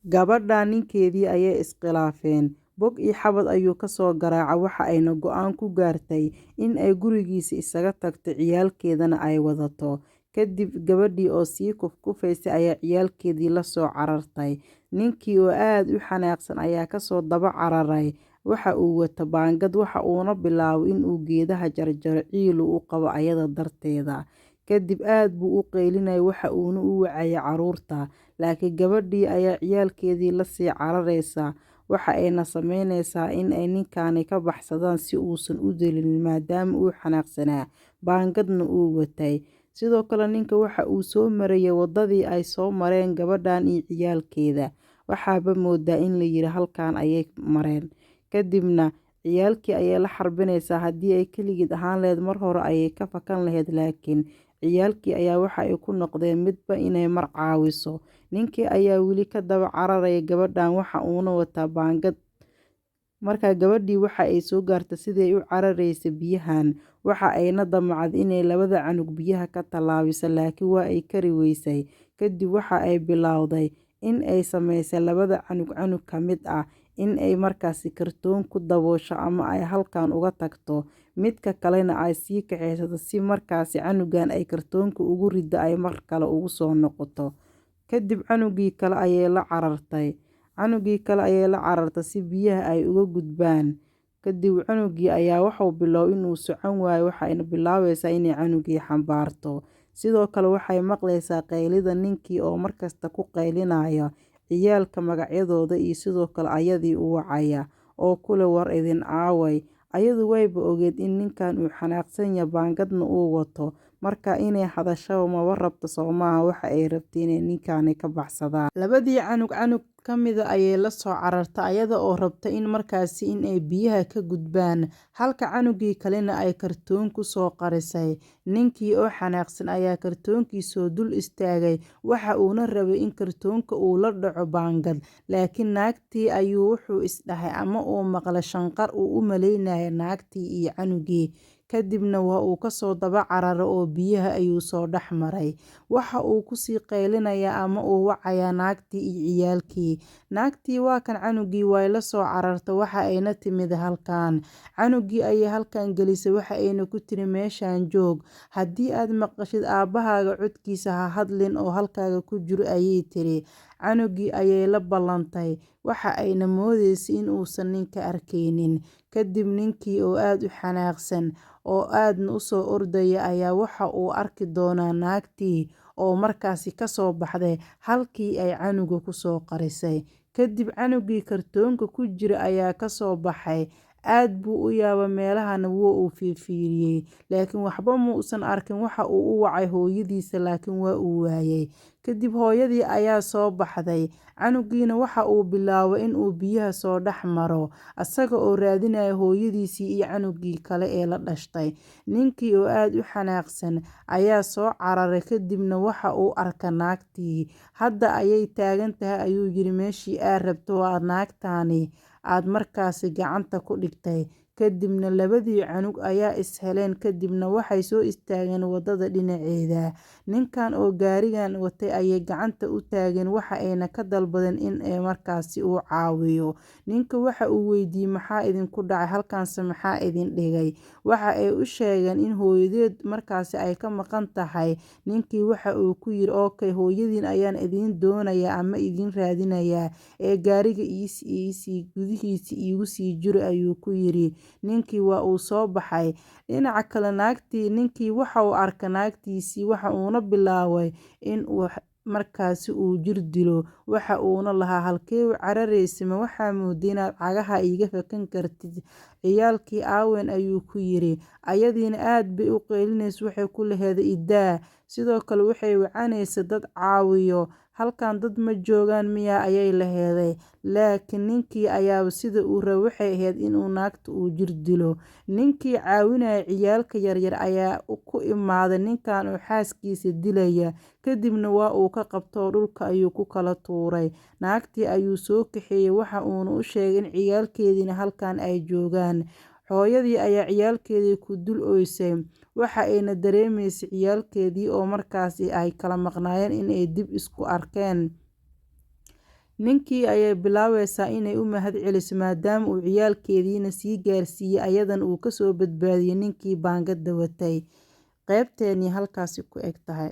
Gabadhan ninkeedii ayay iskhilaafeen. Bog iyo xabad ayuu ka soo garaacay, waxa ayna go'aan ku gaartay in ay gurigiisa isaga tagto, ciyaalkeedana ay wadato. Kadib gabadhii oo sii kufkufaysay ayaa ciyaalkeedii la soo carartay. Ninkii oo aad u xanaaqsan ayaa kasoo daba cararay. Waxa uu wata baangad, waxa uuna bilaabay inuu geedaha jarjaro ciil uu u qabo ayada darteeda. Kadib aad buu u qaylinayay, waxa uuna u wacayay caruurta, laakiin gabadhii ayaa ciyaalkeedii lasii cararaysa. Waxa ayna sameynaysaa in ay ninkaani ka baxsadaan si uusan u dilin, maadaama uu xanaaqsanaa, baangadna uu watay. Sidoo kale ninka waxa uu soo marayay wadadii ay soo mareen gabadhan iyo ciyaalkeeda. Waxaaba moodaa in la yiri halkan ayay mareen. Kadibna ciyaalkii ayay la xarbinaysaa. Haddii ay keligeed ahaan lahayd, mar hore ayay ka fakan lahayd, laakiin ciyaalkii ayaa waxa ay ku noqdeen midba inay mar caawiso. Ninkii ayaa weli ka daba cararaya gabadhan, waxa uuna wataa baangad. Markaa gabadhii waxa ay soo gaartay sidii ay u cararaysay biyahan, waxa ayna damacday inay labada canug biyaha ka tallaabiso, laakiin waa ay kari weysay. Kadib waxa ay bilowday in ay samaysay labada canug canug ka mid ah in ay markaasi kartoon ku daboosho ama ay halkan uga tagto, midka kalena ay sii kaxaysato si markaasi canugan ay kartoonka ugu riddo ay mar kale ugu soo noqoto. Kadib canugii kale ayay la carartay. Canugii kale ayay la carartay si biyaha ay uga gudbaan. Kadib canugii ayaa wuxuu bilow inuu socon waayo, waxayna bilaabaysaa inay canugii xambaarto. Sidoo kale waxay maqlaysaa qaylida ninkii oo markasta ku qaylinaya ciyaalka magacyadooda, iyo sidoo kale ayadii u wacaya oo kule, "War idin aaway?" Ayadu wayba ogeed in ninkan uu xanaaqsan yahay, baangadna uu wato. Marka inay hadashaba maba rabto, soo maaha? Waxa ay rabtay inay ninkaani ka baxsadaan. Labadii canug canug ka mida ayay la soo carartay, ayada oo rabta in markaasi in ay biyaha ka gudbaan, halka canugii kalena ay kartoon ku soo qarisay. Ninkii oo xanaaqsan ayaa kartoonkii soo dul istaagay, waxa uuna rabay in kartoonka uu la dhaco baangad, laakiin naagtii ayuu wuxuu isdhahay ama uu maqlay shanqar uu u maleynaya naagtii iyo canugii. Kadibna waa uu kasoo daba cararay oo biyaha ayuu soo dhex maray. Waxa uu kusii qaylinayaa ama uu wacayaa naagtii iyo ciyaalkii. Naagtii waa kan, canugii way la soo carartay, waxa ayna timid halkan. Canugii ayay halkan gelisay, waxa ayna ku tiri, "Meeshaan joog, haddii aad maqashid aabbahaaga codkiisa ha hadlin oo halkaaga ku jiro," ayay tiri. Canugii ayay la ballantay, waxa ayna moodeysay in uusan ninka arkaynin. Kadib ninkii oo aad u xanaaqsan oo aadna u soo ordaya ayaa waxa uu arki doonaa naagtii oo markaasi kasoo baxday halkii ay canuga kusoo qarisay. Kadib canugii kartoonka ku jira ayaa kasoo baxay. Aad buu u yaaba, meelahana wuu uu fiirfiiriyey, laakiin waxba ma uusan arkin. Waxa uu u wacay hooyadiisa, laakiin waa uu waayey. Kadib hooyadii ayaa soo baxday. Canugiina waxa uu bilaabay in uu biyaha soo dhex maro, asaga oo raadinaya hooyadiisii iyo canugii kale ee la dhashtay. Ninkii oo aad u xanaaqsan ayaa soo cararay, kadibna waxa uu arka naagtii. "Hadda ayay taagan tahay," ayuu yiri, "meeshii aad rabto oo aad naagtaani aad markaasi gacanta ku dhigtay." Kadibna labadii canug ayaa is heleen, kadibna waxay soo istaageen wadada dhinaceeda. Ninkan oo gaarigan watay ayay gacanta u taageen, waxa ayna ka dalbadeen in ay markaasi uu caawiyo. Ninka waxa uu weydiiyey, "Maxaa idinku dhacay halkaanse? Maxaa idin dhigay?" Waxa ay u sheegeen in hooyadeed markaasi ay ka maqan tahay. Ninkii waxa uu ku yiri, "Okay, hooyadiin ayaan idiin doonayaa ama idiin raadinayaa ee gaariga iisii gudihiisa iigu sii jiro," ayuu ku yiri. Ninkii waa uu soo baxay. Dhinaca kale naagtii, ninkii waxa uu arkay naagtiisii, waxa uuna bilaabay in uu markaasi uu jir dilo. Waxa uuna lahaa, "Halkee u cararaysa? Ma waxaa mooday inaad cagaha iiga fakan kartid? Ciyaalkii aawen?" ayuu ku yiri. Ayadiina aad bay u qaylinaysa, waxay ku laheyd, "Idaa." Sidoo kale waxay wacanaysa dad caawiyo. "Halkan dad ma joogaan miyaa?" ayay laheeday. Laakiin ninkii ayaaba sida uu rabo waxay ahayd inuu naagta uu jir dilo. Ninkii caawinaya ciyaalka yaryar ayaa ku imaaday ninkan oo xaaskiisa dilaya, kadibna waa uu ka qabto, dhulka ayuu ku kala tuuray. Naagtii ayuu soo kaxeeyey, waxa uuna u sheegay in ciyaalkeediina halkan ay joogaan. Hooyadii ayaa ciyaalkeedii ku dul oysay, waxa ayna dareemaysay ciyaalkeedii oo markaasi ay kala maqnaayeen in ay dib isku arkeen. Ninkii ayay bilaabaysaa inay u mahad celiso maadaama uu ciyaalkeediina sii gaarsiiyey, ayadana uu kasoo badbaadiyey ninkii baangada watay. Qeybteennii halkaasi ku eg tahay.